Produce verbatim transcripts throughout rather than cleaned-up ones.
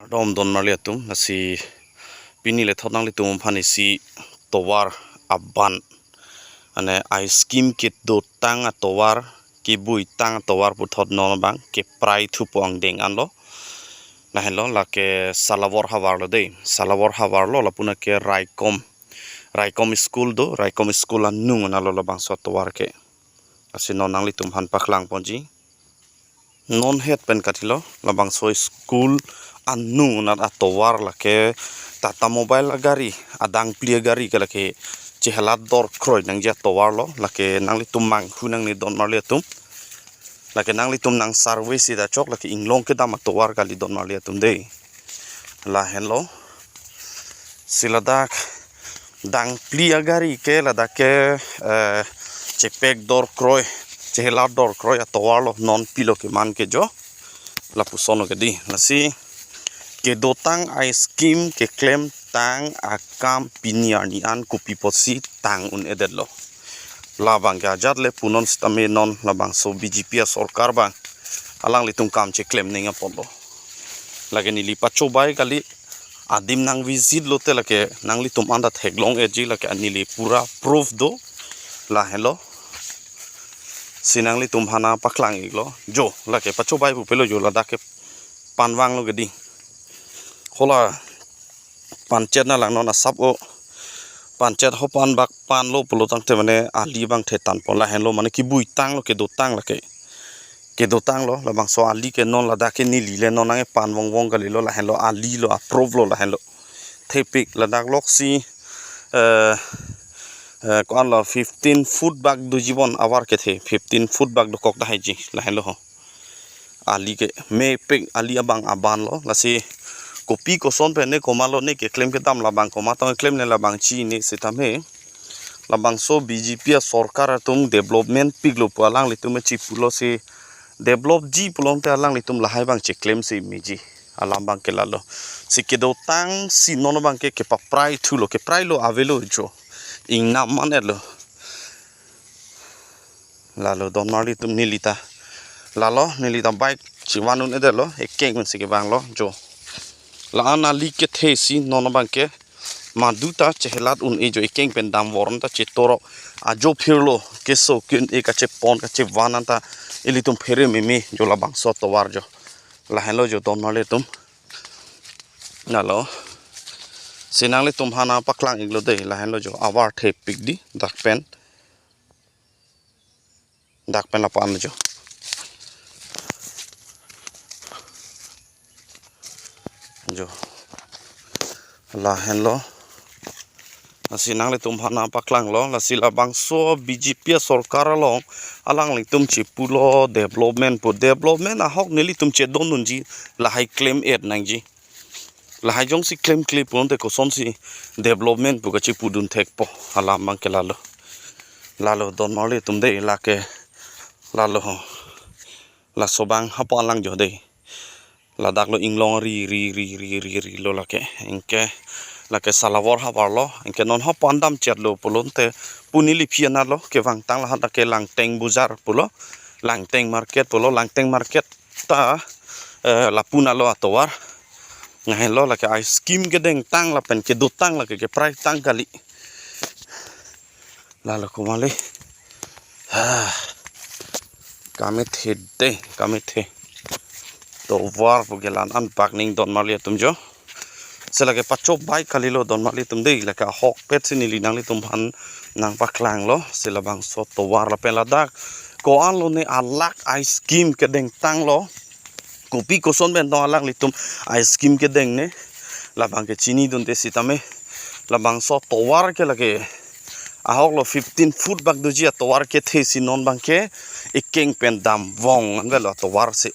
Kardom donmarli atum, lasi pini lethot nanglitum aphan isi tovar aban, ane a-scheme kedotang atovar, kebuitang atovar puthot non abang keprai thupo angdeng anlo. Lahenlo, lake Salawar havar lo dei, Salawar havar lo, lapu nake Raikom, Raikom school do, Raikom school anung anlo labangso atovar ke. Lasi non nanglitum aphan paklangponji. Non het pen kathi lo, labangso school anung anat atovar lake Tata Mobile agari, adang phli agari ke lake chehelat dor kroi nangji atovar lo, lake nanglitum manghu nangne donmarli atum. Lake nanglitum nang survey sita chok, lake inglong kedam atovar kali donmarli atum dei. Lahenlo. Si ladak dang phli agari ke ladak ke, eh, chepek dor kroi, chehelat dor kroi atovar lo, non pilo keman ke jo. Lapuson lo ke dei. Lasi kedotang a-scheme keklemtang akam pini arni an kopi apotsi tang un-edetlo. Labang ke ajat le punon sitame non labangso B J P asorkar abang alanglitum kam cheklem neng apotlo. Lake neli pachobai kali, adim nang visit lote lake nanglitum anta theklong-eji, lake neli pura proof do. Lahenlo. Si nanglitum aphan paklang-iklo. Jo, lake pachobai pupelo jo, ladak ke panvang lo ke dei. Hala panchet na lang non asap o. Panchet ho pan bak panlo pulo tangte mane ali abang the tanpon, lahenlo mane kebuitang lo, kedotang lake. Kedotang lo, labangso ali ke non ladak ke neli le non nangkepan vongvong kalilo, lahenlo ali lo, a-proof lo lahenlo. Thepik ladak loksi, eh, eh, ko-an lo fifteen foot bak doji bon avar kethe, fifteen foot bak dokok tahai ji, lahenlo ho. Ali ke mepik ali abang aban lo, lasi kopi koson pen ne komatlo ne keklem kedam, labang komat tong keklem ne labang chini sitame. Labangso B J P asorkar atum development piklo pu alanglitum chipulo si developji pulote alanglitum lahai abang cheklem si meji. Alam abang ke lalo. Si kedotang si non abang ke kepaprai thulo, keprai lo avelo jo. Ingnam man-etlo. Lalo donmarli atum, nelita. Lalo, nelita bike chivan un-edetlo, ekeng un si kevanglo, jo. La-an ali kethe si non abang ke maduta chehelat un-e jo, ekeng pen dam vorn ta chetorok. Ajo phirlo, keso ke-un-e kachepon kachevan anta ilitum phere meme jo labangso atovar jo. Lahenlo jo donmarli atum. Lalo. Si nanglitum aphan paklang-iklo dei, lahenlo jo, avar thepik dei, dak pen. Dak pen lapu-an jo. Jo. Lahenlo. Lasi nanglitum aphan paklanglo, lasi labangso B J P asorkar along alanglitum chipulo development pu, development ahok nelitum chedondunji, lahai klem-et nangji. Lahai jongsi klemkle pulote kosonsi development pu kachipudun thekpo, alam abang ke lalo. Lalo donmarli atum dei, lake lalo ho. Laso abang hapu-an lang jo dei. Ladak lo inglong ri ri ri ri ri ri lo lake. Anke lake Salawar havar lo. Anke non hapu-an damchetlo pulote pu neli aphi anat lo, kevangtang lahat lake Langteng Bazar pulo. Langteng Market pulo, Langteng Market ta, eh, lapu anlo atovar. Lahenlo lake a-scheme kedengtang lapen kedotang lake kepraitang kali. Lalo komatlo. Ha. Kamethe dei, kamethe. Tovar pu ke la-an bak ning donmarli atum jo. Si lake pachobai kalilo donmarli atum dei, lake ahokpet si neli nanglitum aphan nangpaklanglo, si labangso tovar lapen ladak ko-anlo ne alak a-scheme kedengtanglo. Kopi koson pen tong alanglitum a-scheme kedeng ne, labang ke chinidunde sitame. Labangso tovar ke lake ahoklo fifteen foot bak doji atovar kethe si non abang ke ekeng pen dam vong anvetlo atovar si.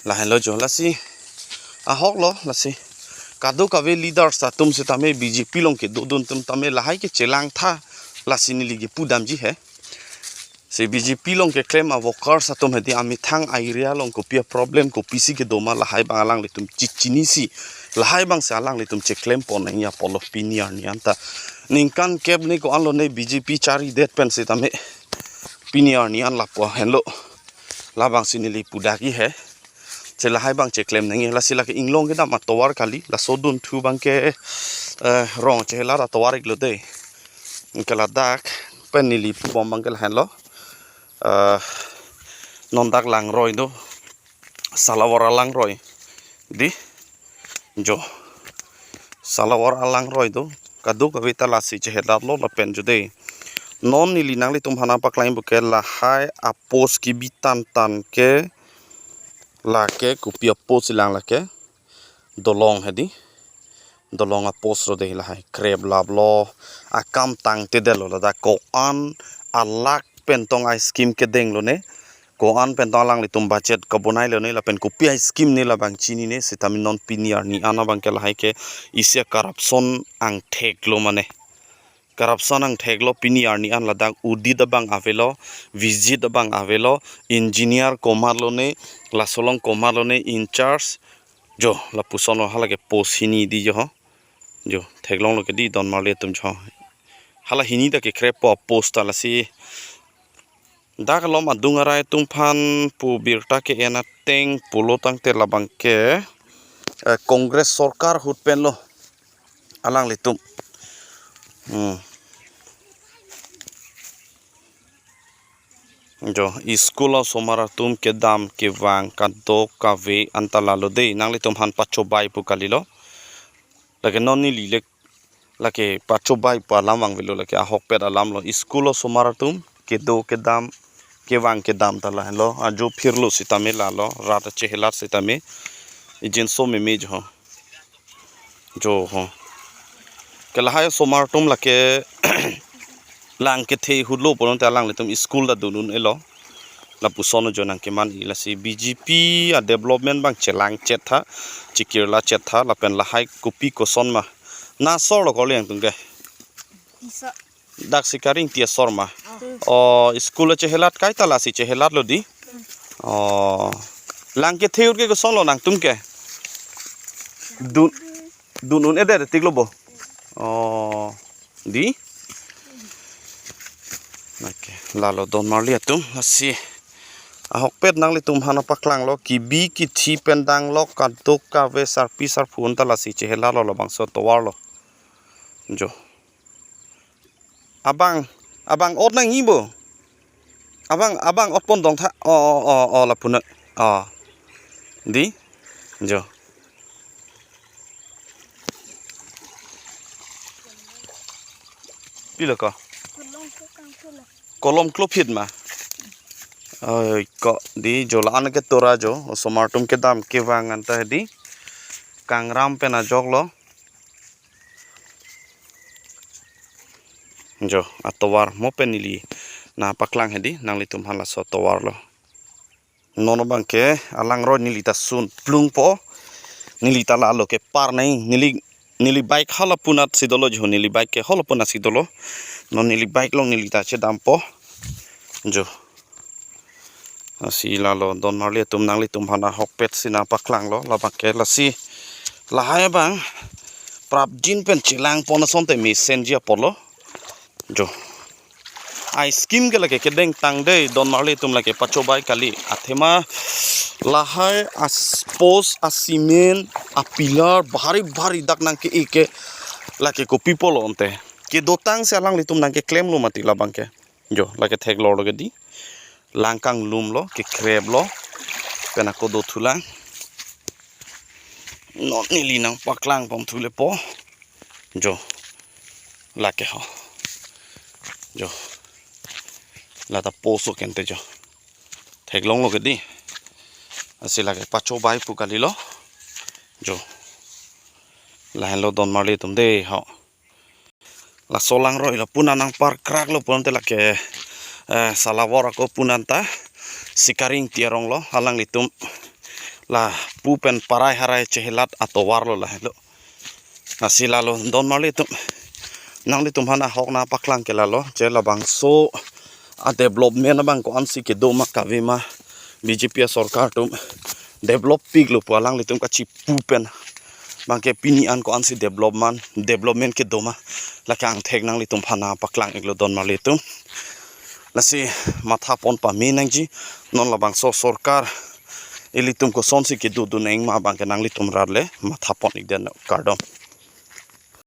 Lahenlo jo, lasi ahoklo, lasi kadokave leaders atum sitame, B J P along kedodun atum tame lahai ke chelangtha, lasi neli kepudamji he. Si B J P along keklem a-workers atum hedi amethang a-area along kopi a-problem kopisi kedo ma, lahai abang alanglitum chichinisi, lahai abang si alanglitum cheklempon nangji apotlo pini arni anta. Ningkan kep ne ko-anlo ne B J P charidet pen sitame pini arni an lapu henlo. Labang si neli pudakji he. Che lahai abang cheklem nangji, lasi lake inglong kedam atovar kali, laso dunthu abangke, eh, rong chehelat atovar iklo dei. Anke ladak pen neli pubom abangke lahenlo. Eh, non dak langroi do. Salawar alangroi. Dei. Jo. Salawar alangroi do. Kadokave ta lasi chehelatlo lapen jo dei. Non neli nanglitum aphan nangpaklang pu ke lahai a-post kebi tan tan ke lake kopi a-post si lang lake. Dolong hedi. Dolong a-post lo dei lahai. Krep laplo. Akam tangtedetlo ladak ko-an alak pen tong a-scheme kedeng lone. Ko-an pen tong alanglitum budget kabonailo ne lapen kopi a-scheme ne labang chinine sitame non pini arni an abangke lahai ke isi a-corruption angthek lo mane. Corruption angthek lo pini arni an ladak audit abang avelo, visit abang avelo, engineer komat lone, laso along komat lone in charge. Jo, lapuson lo halake post hini dei jo ho. Jo, theklonglo ke dei donmarli atum jo. Hala hini ta kekrep po post ta lasi. Dak alom adung arai atum aphan pu birta ke-en ateng pulo tangte labangke, eh, Congress sorkar ahut pen lo alanglitum. Hmm. Jo, school osomar atum kedam kevang kadokave anta lalo dei, nanglitum aphan pachobai pu kalilo. Lake non neli le lake pachobai pu alam vangvelo, lake ahokpet alam lo. School osomar atum kedo kedam kevang kedam ta lahenlo. Ajo phirlo sitame lalo, rat achehelat sitame. Ijinso meme jo ho. Jo ho. Ke lahai osomar atum lake lang kethe ahut lo pulote alanglitum school ta dun un-elo. Lapuson jo nangkeman-i, lasi B J P a-development abang chelang chet tha, chekirla chet tha, lapen lahai kopi koson ma. Na asor lo ko-an atum ke? Iso. Dak Sikari Ingti asor ma. Oh, school chehelat kaita lasi chehelatlo dei. Oh. Lang kethe ahut ke koson lo nangtum ke? Dun, dun un-edet tik lo bo. Oh. Dei. Oke, lalo donmarli atum, lasi ahokpet nanglitum aphan nangpaklanglo, kebi kethi pen danglok kadokave sarpi sarpo anta lasi chehelatlo labangso atovar lo. Jo. Abang, abang ot nangji bo. Abang, abang ot pon dong tha. Oh, oh, oh, oh, lapu na. Oh. Dei. Jo. Pilo ko? Kolom klo phit ma. Oi, ko dei jo la-an ke tora jo. Osomar atum kedam kevang anta dei. Kangram pen ajok lo. Jo, atovar mo pen neli nangpaklang hedi, nanglitum aphan laso atovar lo. Non abangke alangroi neli ta sunplung po. Neli ta lalo kepar nai, neli, neli bike hala punat si dolo jo, neli bike ke hala punat si dolo. Non neli bike along neli ta chedam po. Jo. Lasi lalo donmarli atum, nanglitum aphan ahokpet si nangpaklanglo, labangke lasi lahai abang prapjin pen chelang pon asonte mesenji apotlo. Jo. A-scheme ke lake kedeng tang dei, donmarli atum lake pachobai kali. Athema lahai a-post, a-cement, a-pillar, bhari bhari dak nangke-e ke lake kopi pulo ante. Kedotang si alanglitum nangkeklemlo mati labangke. Jo, lake theklonglo ke dei. Lang kanglumlo, kekreplo. Pen ako dothulang. Non neli nangpaklang pon thule po. Jo. Lake ho. Jo. Lata post o kente jo. Theklonglo ke dei. Lasi lake pachobai pu kalilo. Jo. Lahenlo donmarli atum dei ho. Laso langroi lo punan nangparkraklo pulote lake, eh, Salawar ako punan ta Sikari Ingti arong lo, alanglitum lapu pen parai harai chehelat atovar lo lahelo. Lasi lalo donmarli atum, nanglitum aphan ahok nangpaklang ke lalo, che labangso a-development abang ko-ansi kedo ma kave ma, B J P asorkar atum develop piklo pu alanglitum kachipu pen abangke pini an ko-ansi development, development kedo ma, lake angthek nanglitum aphan nangpaklang iklo donmarli atum. Lasi matha pon pame nangji, non labangso sorkar Ilitum kosonsi kedodun nangma abang ke nanglitum rat le mathapon-ik det, kardom.